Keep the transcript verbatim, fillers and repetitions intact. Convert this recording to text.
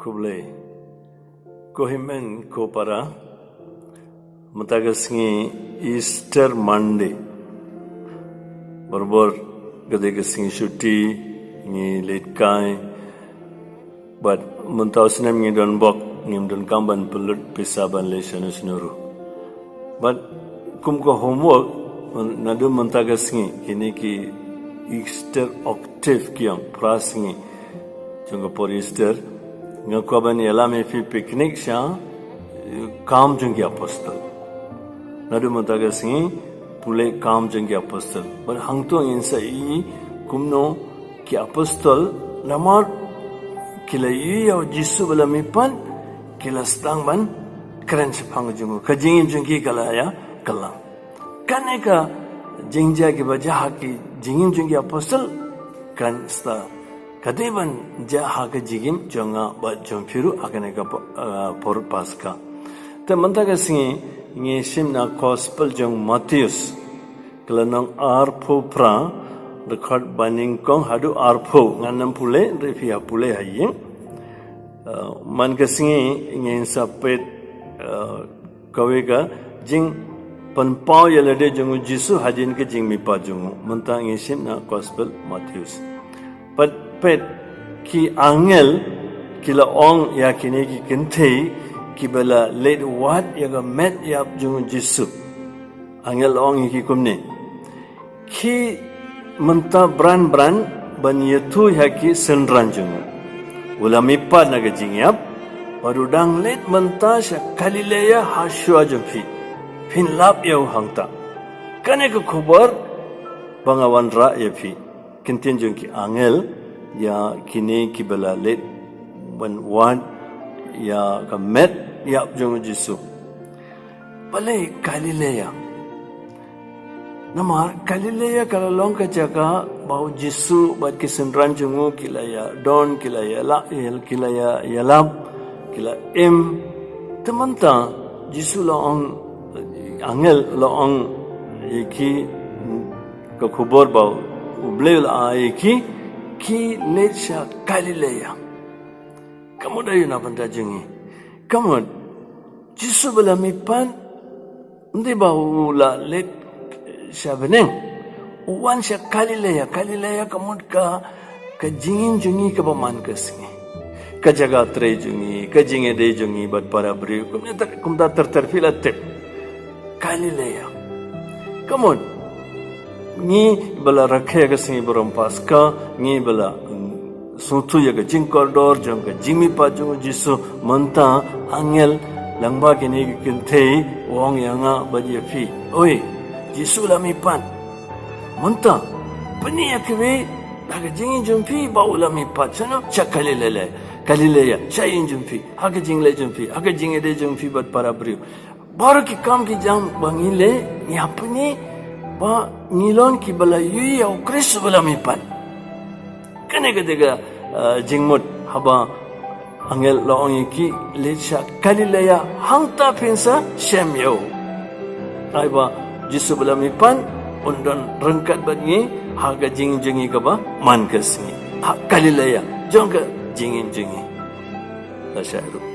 Khublei. Ko hynmen ko para, mynta ka sngi Easter Monday. Barabor ka dei ka sngi shuti, ngi leit kai. Bad mynta u snem ngi don bok, ngim donkam ban pynlut pisa ban leit shano shano ruh. Bad kum ka homework, naduh mynta ka sngi, kine ki Easter octave ki ong, phra sngi jong ka por Easter, nga kwah ban ïalam ïa phi picnic sha, eh, Kam jong ki Apostol. Naduh mynta ka sngi, pule Kam jong ki Apostol. Bad hangto ngin sa ïohi kumno ki Apostol, namar ki la ïohi ïa u Jisu ba la mihpat, ki la sdang ban kren shaphang jong u. Ka jingim jong ki ka la ïa kylla. Kane ka jingjia kiba jia ha ki jingim jong ki Apostol, kan sa ka dei ban jia ha ka jingim jong nga bad jong phi ruh ha kane ka po-, ah, por Paska. Te mynta ka sngi ngi shim na Gospel jong Mathaios. Ka lynnong arphew phra, dkhot banyngkong haduh arphew, ngan ym pule, hynrei phi ïa pule ha ïing. Ah, man ka sngi ngin sa peit, ah, kawei ka jingpynpaw ïa lade jong u Jisu hadien ka jingmihpat jong u. Mynta ngi shim na Gospel Mathaios. Pat peit, ki angel ki la ong ïa kine ki kynthei kiba la leit wad ïa ka met ïap jong u Jisu. Angel la ong ïa ki kumne: Khie mynta bran bran ban ïathuh ïa ki synran jong u. U la mihpat na ka jingïap, bad u dang leit mynta sha Galilea ha shuwa jong phi. Phin lap ïa u hangta. Kane ka khubor ba nga wanrah ïa phi. Kyntien jong ki angel ïa kine kiba la leit ban wad ïa ka met ïap jong u Jisu. Balei Galilea? Namar Galilea ka la long ka jaka ba u Jisu bad ki synran jong u ki la ïa don, ki la ïa la, ki la ïa, ïalap, ki la im. Te mynta Jisu la ong, angel la ong ïa ki, ka khubor ba U Blei u la ai ïa ki, khie leit sha Galilea. Ka mut aïu na bynta jong ngi? Ka mut Jisu ba la mihpat, ym dei ba u la leit sha bneng. U wan sha Galilea, Galilea ka mut ka, ka jingim jong ngi kaba man ka sngi. Ka jaka trei jong ngi, ka jingïadei jong ngi bad para briew. Kumne ter, kumta ter ter phi la tip. Galilea. Ka mut, ngi ba la rakhe ka sngi burom Paska, ngi ba la, mm, sngewthuh ïa ka jingkordor jong ka jingmihpat jong u Jisu, mynta angel lyngba kine ki kynthei u ong ïa nga bad ïa phi. Oi, Jisu la mihpat. Mynta, pyni ïa kiwei na ka jingim jong phi ba u la mihpat. Shano? Sha Galilea. Galilea, sha ïing jong phi, ha ka jingleh jong phi, ha ka jingïadei jong phi bad para briew. Baroh ki kam ki jam ba ngi leh, ngi hap pyni ba ngi long kiba la ïohi ïa u Khrist ba la mihpat. Kane ka dei ka, eh, jingmut haba angel la ong ïa ki, leit sha Galilea, hangta phin sa shem ïa u. Ai ba Jisu ba la mihpat un don ryngkat bad ngi ha ka jingim jong ngi kaba man ka sngi. Ha Galilea jong ka jingim jong ngi. La shai ruh.